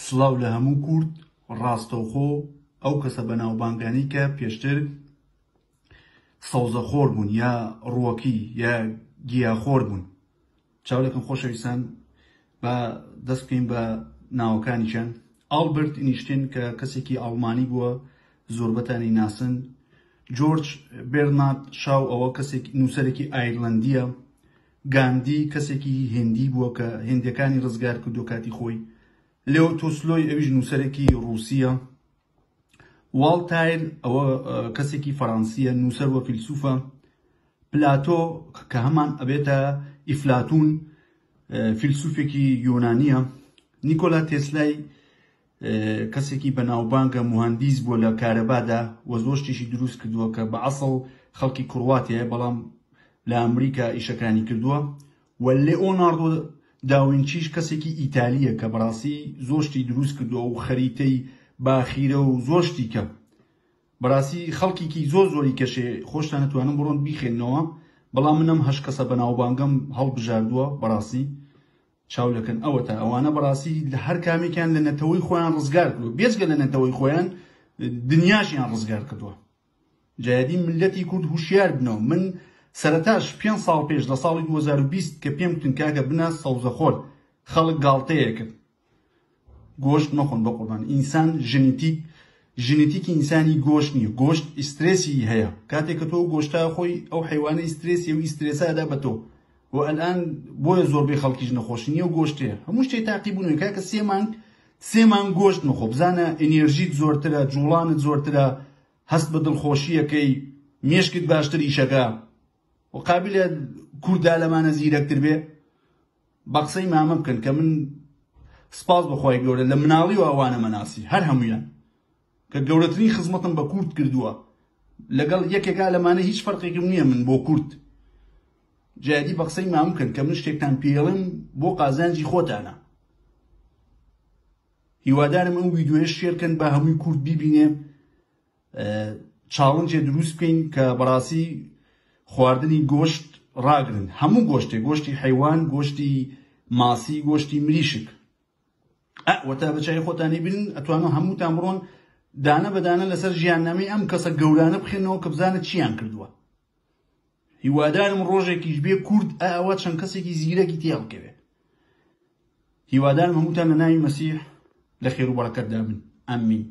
سڵاو لە هەموو کورد ڕاستەوخۆ ئەو کەسە بەناوبانگانەی کە پێشتر سەوزەخۆر بوون یا ڕووەکی یا گیاخۆر بوون چاو لەکەم خۆشەویستان با دەست بکەین بە ناوەکانیشان ئالبرت ئینیشتین کە کەسێکی ئاڵمانی بووە زۆربەتانی ناسن جۆرج بێرنارد شاو ئەوە کەسێک نووسەرێکی ئایرلەندیە گاندی کەسێکی هندی بووە کە هندەکانی ڕزگار کردو کاتی خۆی لێۆ تۆسلۆی ئەویش نووسەرێکی ڕووسیە واڵتایر ئەوە کەسێکی فەڕەنسیە نووسەر وە فیلسوفە پلاتۆ کە هەمان ئەبێتە ئیفلاتون فیلسوفێکی یۆنانیە نیکۆلا تێسلای کەسێکی بەناوبانگە موهەندیس بووە لە کارەبادا و زۆر شتیشی دروست کردووە کە بە ئەسڵ خەڵکی کرواتیایە بەڵام لە ئەمریکا ئیشەکانی کردووە و لێئۆناردۆ داوینچیش کەسێکی ئیتالیە کە بەڕاستی زۆر شتی دروست کردووە و خەریتەی باخیرە و زۆر شتی کە بەڕاستی خەڵکیکی زۆر زۆری کەشێ خۆشتان ئەتوانن بڕۆن بیخێننەوە بەڵام منم هەشت کەسە بەناوبانگەم هەڵبژاردووە بەڕاستی چاو لەکەن ئەوەتا ئەوانە بەڕاستی لە هەر کامێکیان لە نەتەوەی خۆیان ڕزگار کردووە بێجگە لە نەتەوەی خۆیان دنیاشیان ڕزگار کردووە جایدی ملەتی کورد هوشیار بنەوە من سەرەتاش پێ ساڵ پێش لە ساڵی 2020 کە پێم وتن کاکە بنە سەوزەخۆر خەڵک گاڵتەیە کرد گۆشت مەخۆن بەقوربان ئینسان ژنیتیک ژنیتیکی ئینسانی گۆشت نییە گۆشت ئیسترێسی هەیە کاتێک کە تۆ گۆشتا خۆی ئەو حیوانە ئیسترێسی و ئیسترێسادا بە تۆ و ئەلان بۆیە زۆربەی خەڵکیش نەخۆشی نییە و گۆشتێ هەموو شتێ تاقی بوون کاکە سێ مانگ سێ مانگ گۆشت مەخۆ بزانە ئێنێرژیت زۆرترە جوڵانت زۆرترە هەست بە دڵخۆشیەکەی مێشکت باشتر ئیشەکە و قابلە کوردا لەمانە زیرەکتر بێ بە قسەی مامە بکەن کە من سپاس بەخوای گەورە لە مناڵی و ئەوانە مەناسی هەر هەمویان کە گەورەترین خزمەتم بە کورد کردووە لەگەڵ یەکێکا لەمانە هیچ فەرقێکم نییە من بۆ کورد جادی بە قسەی مام بکەن کە من شتێکتان پێڵم بۆ قازانجی خۆتانە هیوادارم ئەم ویددیوە شێرکەن بە هەمووی کورد بیبینێ چاڵنجێ دروست بکەین کە بەڕاستی خواردنی گۆشت ڕاگرن هەموو گۆشتێ گۆشتی حیوان گۆشتی ماسی گۆشتی مریشک وەتا بە چای خۆتانی بن ئەتوانن هەمووتان بڕۆن دانە بە دانە لەسەر ژیاننامەی ئەم کەسە گەورانە بخێنەوە کە بزانە چیان کردووە هیوادارم ڕۆژێکیش بێ کورد ئەوە چەند کەسێکی زیرەکی تێڵکەوێت هیوادارم هەمووتان لە ناوی مەسیح لە خێر و بەڕەکەتدا بن ئەمین.